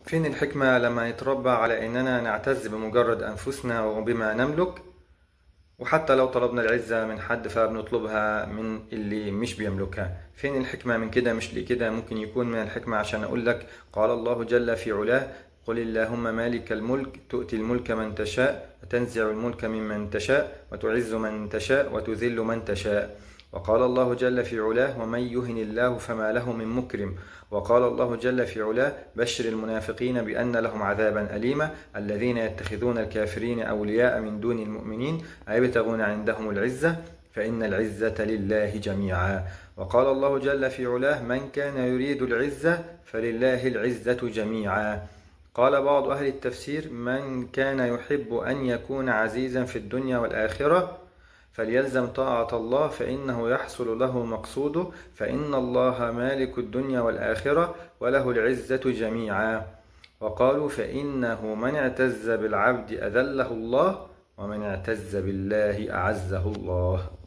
فين الحكمة لما نتربى على إننا نعتز بمجرد أنفسنا وبما نملك، وحتى لو طلبنا العزة من حد فبنطلبها من اللي مش بيملكها؟ فين الحكمة من كده؟ مش لكده. ممكن يكون من الحكمة عشان أقول لك قال الله جل في علاه: قل اللهم مالك الملك تؤتي الملك من تشاء وتنزع الملك ممن تشاء وتعز من تشاء وتذل من تشاء. وقال الله جل في علاه: ومن يهن الله فما له من مكرم. وقال الله جل في علاه: بشر المنافقين بأن لهم عذابا أليما الذين يتخذون الكافرين أولياء من دون المؤمنين أيبتغون عندهم العزة فإن العزة لله جميعا. وقال الله جل في علاه: من كان يريد العزة فلله العزة جميعا. قال بعض أهل التفسير: من كان يحب أن يكون عزيزا في الدنيا والآخرة فليلزم طاعة الله فإنه يحصل له مقصوده، فإن الله مالك الدنيا والآخرة وله العزة جميعا. وقالوا: فإنه من اعتز بالعبد أذله الله، ومن اعتز بالله أعزه الله.